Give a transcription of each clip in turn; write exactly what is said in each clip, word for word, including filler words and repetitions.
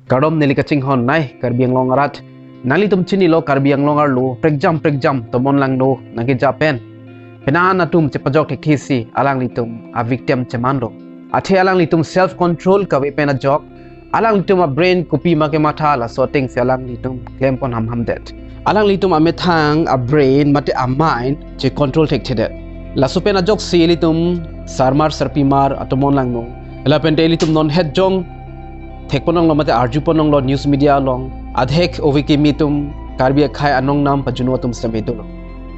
Kardom neli kachinghon nei Karbi Anglong arat. Nanglitum chinilo Karbi Anglong arlo prekjam prekjam tomon langno nangkeja pen. Penang atum chepajok thekthe si alanglitum a victim chemanlo. Athe alanglitum self control kave pen ajok. Alanglitum a brain kopi ma kematha laso ateng si alanglitum klempon hamham det. Alanglitum amethang a brain mate a mind che control thekthedet. Laso pen ajok si ilitum sarmar sarpimar atomon langno. Lapen te ilitum non het jong thekponlonglo mate arjuponlonglo news media along. Adhek ove kimi atum Karbi akhei anong nam pajuno atum sitame dolo.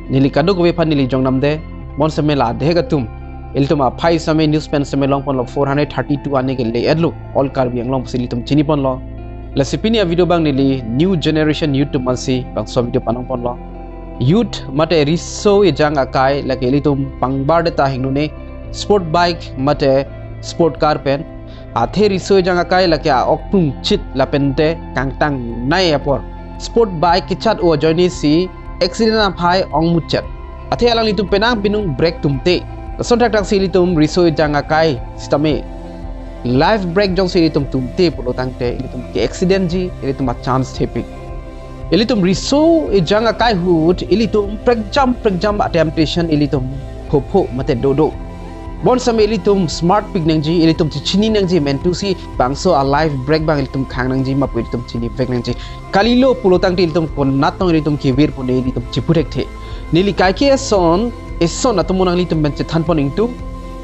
Neli kadokave aphan neli jongnamde, bonsitame la adhek atum. Ilitum aphai sitame news pen sitame longponlo four hundred thirty-two ane kele-etlo. All Karbi Anglong pusi ilitum chiniponlo. Lasi pini a video abang neli new generation youth atum aphansi bangso video panongponlo. Youth mate riso ejang akai lake ilitum pangbar det ta hingnone sport bike mate sport car pen. Athe riso ejang akai lake a-ok pungchit lapen te kangtang nei apor. Sport bike kechat-o ajoine si accident aphai ongmuchot. Athe alanglitum penang pinung brake tumte. Lason thakthak si ilitum riso ejang akai sitame life brake jongsi ilitum tumte pulo tangte ilitum ke accident ji, ilitum a chance thepik. Ilitum riso ejang akai ahut ilitum prekjam prekjam a temptation ilitum phopho mate dodo. Bonsitame ilitum smart pik nangji, ilitum chechini nangji, mentu si bangso a life brake abang ilitum khang nangji ma pu ilitum chinivek nangji. Kalilo pulo tangte ilitum konat tong ilitum kevir pune ilitum chipu thekthe. Neli kaike eson, eson atomon nanglitum pen chethanpon ingtung.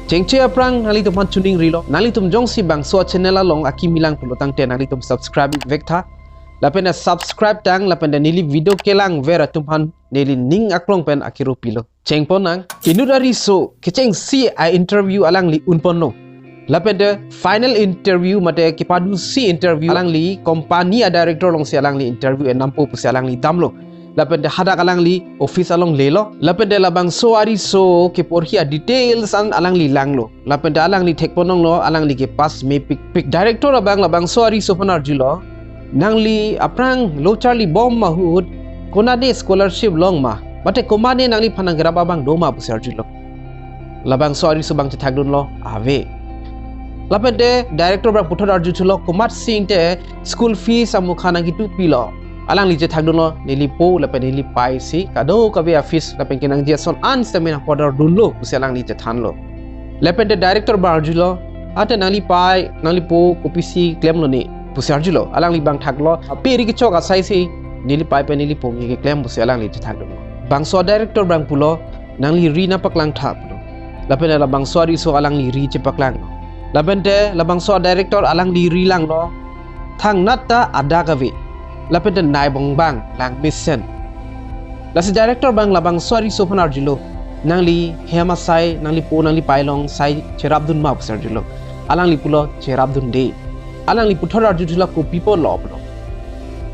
Chengche aphrang nanglitum aphan choningrilo. Nanglitum jongsi bangso a channel along akimi lang pulo tangte nanglitum subscribe vektha. Lapen te subscribe tang, lapen te neli video kelangver atum aphan neli ning aklong pen akiro pilo. Chengpon nang, inut ariso kechengsi a interview alangli unponlo. Lapen te final interview mate kepadusi interview alangli company a director alongsi alangli interview enampo pusi alangli damlo. Lapen te hadak alangli office along lelo. Lapen te labangso ariso keporhi a details an alangli langlo. Lapen te alangli thekponlonglo, alangli ke pass mepikpik. Director abang labangso ariso aphan arjulo. Nangli aphrang lo charlibom ahut konatne scholarship long ma? Mate komatne nangliphan nangkerap abang do ma pusi arjulo. Labangso ariso abang chethakdunlo, ave. Lapen te director abang puthot arjuthulo, komatsi te school fees amukha nangkitupilo? Alangli chethakdunlo, neli po lapen neli pei si kadokave a fees lapen kenangji ason an sitame nangpodor dunlo pusi alangli chethanlo. Lapen te director abang arjulo, ante nangli pei, nangli po kopisi klemlo ne pusi arjulo. Alangli abang thaklo, ape ri kechok asai si neli pei pen neli po nangkeklem pusi alangli chethakdunlo. Bangso director abang pulo, nangli ri nangpaklangtha pulo. Lapen te labangso ariso alangli ri chepaklanglo. Lapen te labangso director alangli ri langlo. Thangnat ta adak ave. Lapen te nei bongbang langmesen. Lasi director abang labangso ariso aphan arjulo. Nangli hem asai, nangli po, nangli pei along sai cherapdun ma pusi arjulo. Alangli pulo cherapdunde. Alangli puthot arjuthulo, kopi apotlo pulo.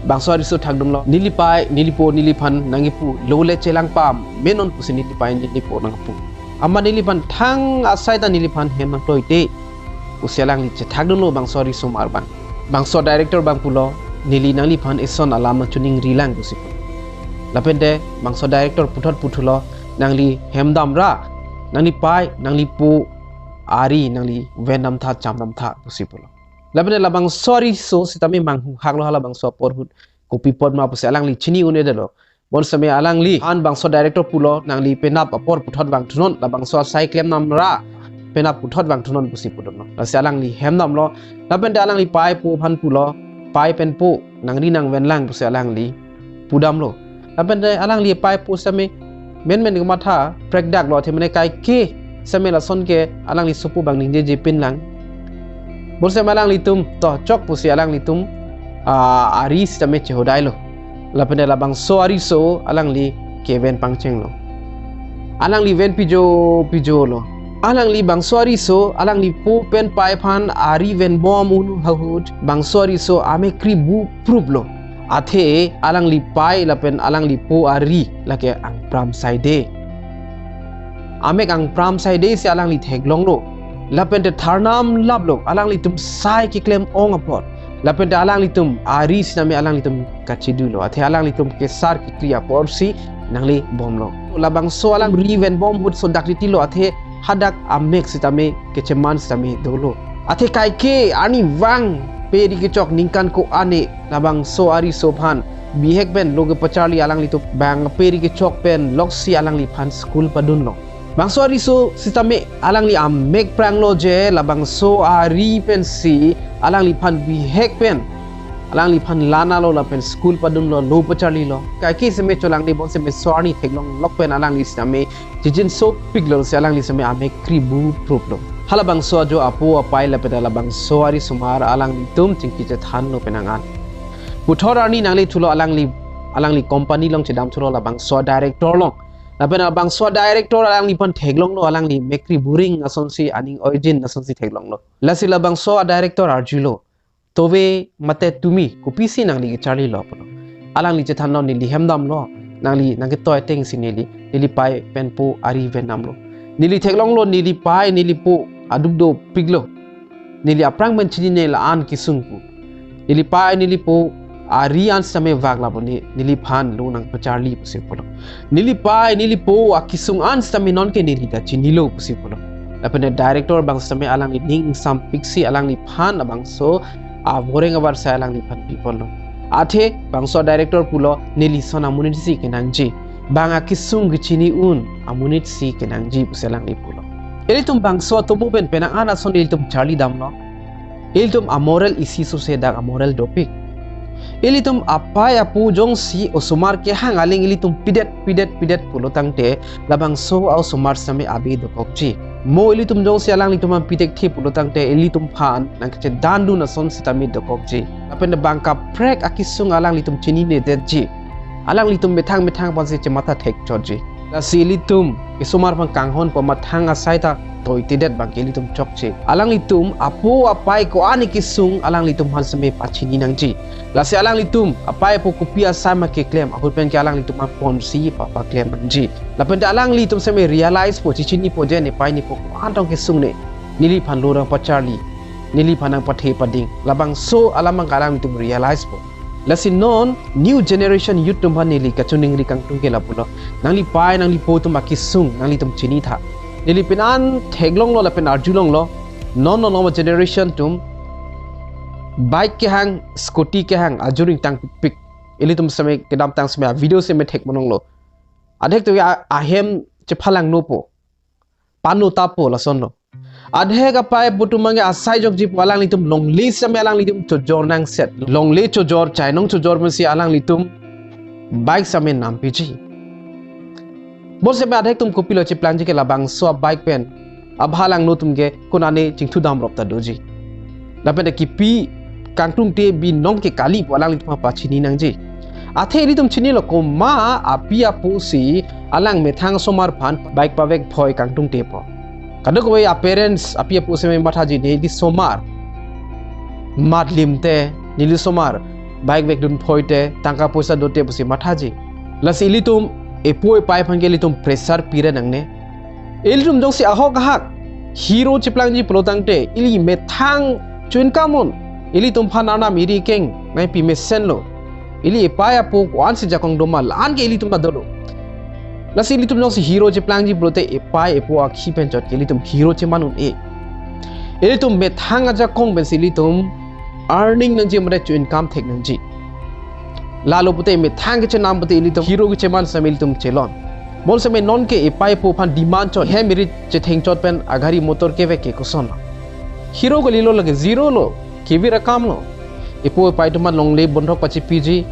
Bangso ariso thakdunlo, neli pei, neli po, neliphan nangkipu lole chelang pamenon pusi neli pei neli po nangpu. Amat neliphan thang asai ta neliphan hem nangtoite pusi alangli chethakdunlo bangso ariso mar abang. Bangso director abang pulo, neli nangliphan eson alam nangchoningri lang pusi pu. Lapen te bangso director puthot puthulo, nangli hem damra, nangli pei, nangli po ari nangli ven damtha, cham damtha pusi pulo. Lapen te labangso ariso sitame manghu haklo, hala bangso apor ahut kopi apot ma pusi alangli chini un-edetlo. Bonsitame alangliphan bangso director pulo, nangli penap apor puthot vangthunon, labangso asai klem damra penap puthot vangthunon pusi pudunlo. Lasi alangli hem damlo. Lapen te alangli pei po aphan pulo, pei pen po, nangri nangven lang pusi alangli pudamlo. Lapen te alangli pei po sitame menmen kematha prekdaklo, athe mane kaike sitame lason ke alangli sopo abang ningjejepin lang. Bonsitame alanglitum to chok pusi alanglitum, ah, ari sitame chehodailo. Lapen te labangso ariso alangli keven pangchenglo. Alangli ven pijo pijolo. Alangli bangso ariso alangli po pen pei aphan ari venbom un ahut bangso ariso amek kri bupruplo. Athe alangli pei lapen alangli po ari lake angpram saide. Amek angpram saide si alangli theklonglo. Lapen te tharnam laplo, alanglitum sai keklem ong apot. Lapen te alanglitum ari sitame alanglitum kachidulo. Athe alanglitum kesar kekri apor si nanglebomlo. Labangso alang ri venbom ahut sodak titilo, athe hadak amek sitame kecheman sitame dolo. Athe kaike arnivang pe ri kechok ningkan ko-an labangso ariso aphan bihek pen lo kepacharli alanglitum bang pe ri kechok pen loksi alangliphan school padunlo. Bangso ariso sitame alangli amek pranglo je labangso ari pensi alangliphan bihek pen alangliphan lanalo lapen school padunlo, lo pacharlilo. Kaike seme cholangle bonseme so arni theklonglok pen alangli sitame chijinso piklo si alangli sitame amek kri bu pruplo. Halabangso ajo apo apai lapen halabangso arisomar alanglitum chingki chethanlo penang an. Puthot arni nangle thulo alangli, alangli company along chedam thulo labangso director along. Lapen labangso director alangliphan theklonglo alangli mekri buring asonsi aning oijin asonsi theklonglo. Lasi labangso director arjulo, "Tove mate tumi kopisi nangli kecharlilo?" pulo. Alangli chethanlo, "Neli hem damlo, nangli nangketoi atengsi neli, neli pai pen po ari ven damlo. Neli theklonglo, neli pai, neli po aduk dopiklo. Neli aphrang pen chinine la-an kesung pu. Neli pai, neli po ari an sitame vak lapu ne, neliphan lo nangpacharli pusi pulo. Neli pai, neli po akesung an sitame nonke neli ta chinilo pusi pulo." Lapen director bang sitame alangli ning ingsampiksi alangliphan labangso avoreng avarsai alangliphan piponlo. Athe bangso director pulo, "Neli son amonitsi kenangji. Bang akesung kechini un amonitsi kenangji," pusi alangli pulo. Ilitum bangso atomo pen penang an ason ilitum charli damlo. Ilitum amoral isi sose dak amoral dopik. Ilitum apai apo jongsi osomar kehang aling ilitum pidet pidet pidet pulo tangte labangso a-osomar sitame ave dokokji. Mo ilitum jongsi alanglitum an pidet the pulo tangte ilitum aphan nangkechedandun ason sitame dokokji. Lapen bang kaprek akesung alanglitum chininedetji. Alanglitum methang methang aphansi chematha thekchotji. Lasi ilitum isomar aphan kanghon pu methang asai ta toitedet bangke ilitum chokche. Alanglitum apo apai ko-an kesung alanglitum aphan sitame pachini nangji. Lasi alanglitum apai apo kopi asai ma keklem ahut penke alanglitum aphansi pa paklem nangji. Lapen ta alanglitum sitame realize po, chichinipo je ne pai ne po ko-an tong kesung ne, neliphan lo nangpacharli, neliphan nangpathe pading. Labangso alam abang alanglitum realize po. Lasi non new generation youth atum aphan neli kachiningri kangtung ke lapulo, nangli pai nangli po atum akesung nanglitum chinitha. Neli penang an theklonglo lapen arjulonglo, non non non generation atum bike kehang, scooty kehang, ajur ingtang pikpik. Ilitum sitame kedamtang sitame video sitame thekponlonglo. Adhek atum ke a-, ahem chephalangnopo, pano tapo lasonlo. Adhek apai apo atum abangke asai jokji pu alanglitum longle sitame alanglitum chojor nangset. Longle chojor, chainong chojor pensi alanglitum bike sitame nampiji. Bonsitame adhek atum kopilo cheplangji ke labangso bike pen abhalangno atum ke konane chingthudam rop ta doji. Lapen ta kipi kangtungte binong ke kali pu alanglitum pachini nangji. Athe ilitum chinilo komat api apo si alang methang asomar aphan bike pavek phoi kangtungte po. Kadokave a-parents api apo sitame mathaji, neli somar mat lim te, neli somar bike vekdun phoi te, tangka poisa dote pusi mathaji. Lasi ilitum epo epai aphan ke ilitum pressure pire nangne. Ilitum jongsi ahok ahak hero cheplangji pulo tangte ili methang cho-income non. Ilitum aphan arnam eri keng nangpi mesenlo. Ili epai apo ko-ansi jakong doma la-an ke ilitum ta dolo. Lasi ilitum jongsi hero cheplangji pulote epai epo akhi pen chot ke ilitum hero cheman un-e. Ilitum methang ajakong pensi ilitum earning nangji mate cho-income thek nangji. Lalo pute methang kechenam pute ilitum hero kecheman sitame ilitum chelon. Bonsitame nonke epai epo aphan demand chot, hem eri chetheng chot pen agari motor kevek ke koson? Hero kalilo, lake zero lo, kevir akam lo. Epo epai atum aphan longle bondhok pachipiji,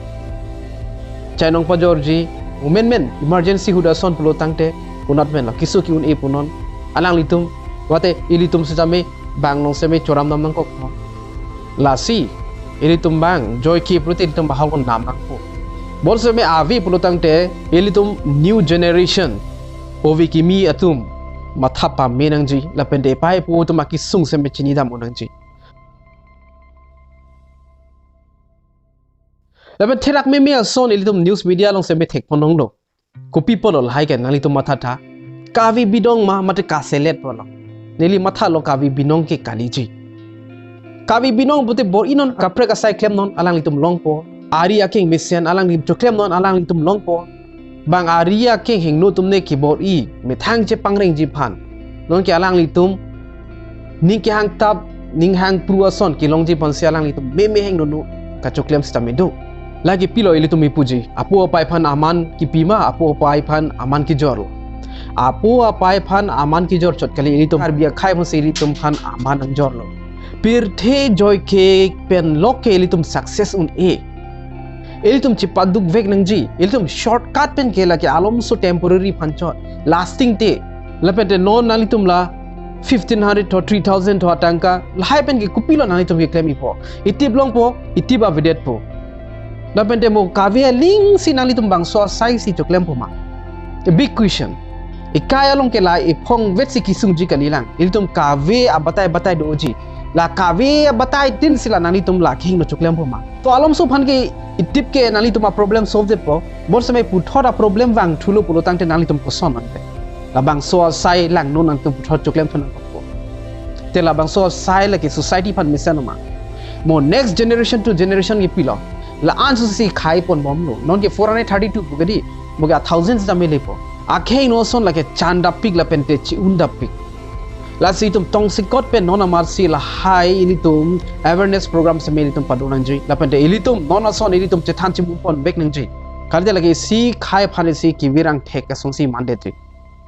chainong pajorji, omen men emergency ahut ason pulo tangte, konat men lo, keso ke-un-e punon. Alanglitum, mate ilitum sitame bang along sitame choram dam nangkok. Lasi ilitum bang joike pulote ilitum bahal kon dam nangpo. Bonsitame ave pulo tangte ilitum new generation ove kimi atum matha pame nangji, lapen ta epai epo atum akesung sitame chinidam un nangji. Lapen therak meme ason ilitum news media along sitame thekponlonglo. Kopi pulo lahai ke nanglitum mathatha? Kave binong ma mate kaselet pulo? Neli mathalo kave binong ke kaliji. Kave binong pute bor-i non kaprek asai klemnon alanglitum longpo. Ari akeng mesen alanglitum choklemnon alanglitum longpo. Bang ari akeng hingno atum ne kebor-i methang chepangrengji aphan. Nonke alanglitum ning kehang tap ninghang pru ason kelongji aphansi alanglitum meme hingno no kachoklem sitame do. Lake pilo ilitum ipuji, apo apai aphan aman kipima, apo apai aphan aman kijorlo. Apo apai aphan aman kijor chot kali, ilitum Karbi akhei aphansi ilitum aphan aman nangjorlo. Pirthe joike pen loke ilitum success un-e. Ilitum chipaduk vek nangji, ilitum shortcut pen ke lake alomso temporary aphan chot, lasting te. Lapente non nanglitum la fifteen hundred tho three thousand tho atangka, lahai pen ke kopilo nanglitum keklem-ipo. Itip longpo, itip avedetpo. Lapente mo kave alingsi nanglitum bangso asai si choklempo ma? A big question. Ekai along ke la ephong vetsi kesungji kalilang. Ilitum kave abatai batai doji. La kave abatai tin si la nanglitum la kehingno choklempo ma? To alomso aphan ke itip ke nanglitum a-problem solve detpo. Bonsitame puthot a-problem vangthulo pulo tangte nanglitum koson ante. Labangso asai langno nanglitum puthot choklem thu nangkokpo. Te labangso asai lake society aphan mesen ma? Mo next generation to generation ke pilo? La-an susi khaiponbomlo. Non ke four hundred thirty-two pu ke di, mo ke a thousand sitame lepo. Akhingno ason lake chandapik lapente chi-undapik. Lasi itum tongsekot pen non amarsi lahai ilitum awareness program sitame ilitum pado nangji. Lapente ilitum non ason ilitum chethan chimum ponvek nangji. Kalite lake isi khei aphan isi kevirang thek asonsi mandetri.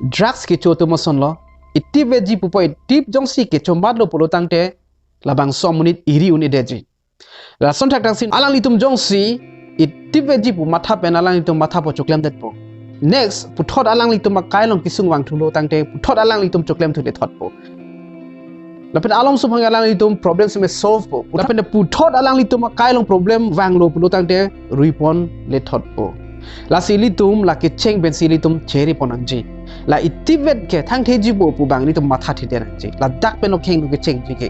Drugs kecho atum asonlo. Itip veji pupo, itip jongsi kecho matlo pulo tangte labangso amonit iri un-edetji. Lason thakthak si alanglitum jongsi itip veji pu matha pen alanglitum matha po choklemdetpo. Next, puthot alanglitum akai along kesung vangthulo tangte puthot alanglitum choklem thu lethotpo. Lapen alomso aphan alanglitum problem sitame solve po. Lapen puthot alanglitum akai along problem vanglo pulo tangte ruipon lethotpo. Lasi ilitum la kecheng pensi ilitum cheripon nangji. La itip vet ke thangtheji bo pu abang ilitum matha thide nangji. Ladak pen akhingno kechengji ke.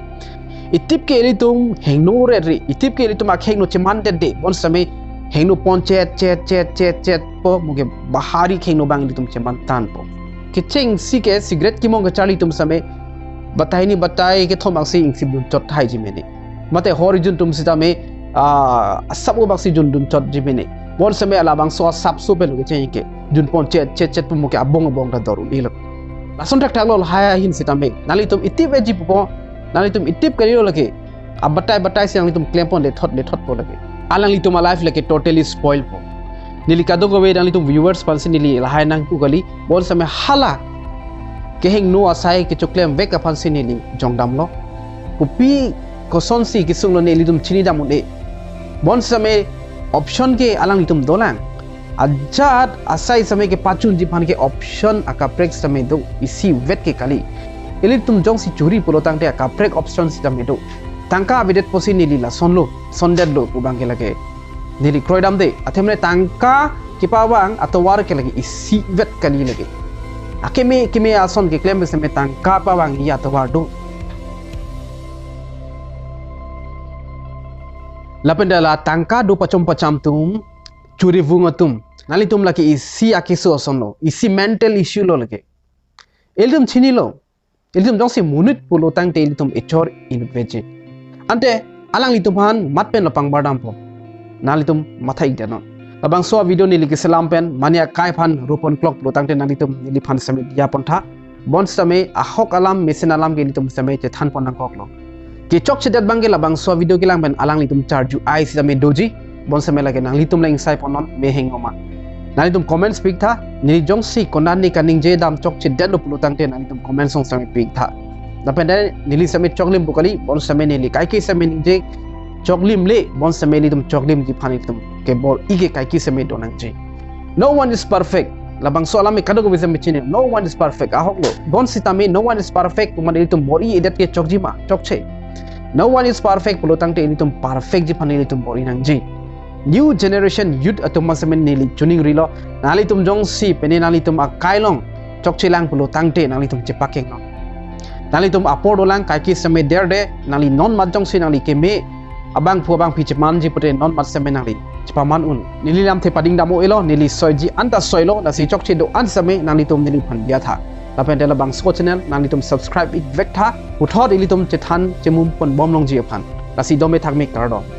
Itip ke ilitum hingno rere, itip ke ilitum akhingno chemandede, bonsitame hingno pon chet chet chet chet chet po, mo ke bahari khingno abang ilitum chemantanpo. Kechengsi ke cigarette kemong kacharli atum sitame batai ni batai kethom aksi ingsip dunchot thaiji mene. Mate hor ijun atum sitame, ah, asap o baksi jun dunchotji mene. Bonsitame labangso asapso pen kecheng ke junpon chet chet chet po, mo ke abong abong ta dor un-elo. Lason thakthaklo lahai ahin sitame nanglitum itip veji pupo, nanglitum itip kalilo lake. Abatai batai si nanglitum klempon lethot lethotpo lake. Alanglitum a-life lake totally spoil po. Neli kadokave nanglitum viewers aphansi neli lahai nangpu kali. Bonsitame hala kehingno asai kechoklemvek aphansi neli jongdamlo. Kopi kosonsi kesunglo nelitum chinidam un-e. Bonsitame option ke alanglitum dolang. Ajat asai sitame kepachunji aphan ke option akaprek sitame do, isi vet ke kali. Ilitum jongsi churi pulo tangte akaprek option sitame do. Tangka avedet pusi neli lasonlo, sondetlo pu abang ke lake neli kroidamde, athemle tangka kepavang atovar ke lake isi vet kali lake. Akeme keme ason keklem sitame tangka pavangji atovar do. Lapen la tangka do pachom pacham atum, churivung atum, nanglitum lake isi akeso asonlo, isi mental issue lo lake. Ilitum chinilo, ilitum jongsi monit pulo tangte ilitum echor inut veji. Ante alanglitum aphan mat pen lo pangbardampo. Nanglitum matha-ik denon. Labangso video neli keselam pen mane akai aphan ruipon klok pulo tangte nanglitum neliphan sitame diya pontha. Bonsitame ahok alam mesen alam ke ilitum sitame chethanpon nangkoklo. Kechokchedet abang ke labangso video kelang pen alanglitum charju-i sitame doji. Bonsitame lake nanglitum la ingsai ponnon, me hingno ma? Nanglitum comments piktha. Neli jongsi konat ni kaningje dam chokchedetlo pulo tangte nanglitum comments along sitame piktha. Lapen neli sitame choklim pu kali, bonsitame neli kaike sitame ningje choklim le, bonsitame ilitum choklimji aphan ilitum kebor-i ke kaike sitame do nangji. No one is perfect. Labangso alam ke kadokave sitame chini. No one is perfect. Ahoklo. Bonsitame no one is perfect pu amat ilitum bor-i-edet ke chokji ma? Chokche. No one is perfect pulo tangte ilitum perfect ji aphan ilitum bor-i nangji. New generation youth atum aphan sitame neli choningrilo. Nanglitum jongsi pine nanglitum akai along chokchelang pulo tangte nanglitum chepakengnon. Nanglitum apor dolang, kaike sitame derde, nangli non mat jongsi nangli keme abangphu abangphi chemanji pute non mat sitame nangli chepaman un. Neli lamthe pading dam-o-elo, neli soiji anta soilo, lasi chokche do-an sitame nanglitum neliphan diya tha. Lapen labangso channel nanglitum subscribe-ik vektha. Puthot ilitum chethan chimum ponbom longji aphan. Lasi dome thakme, kardom.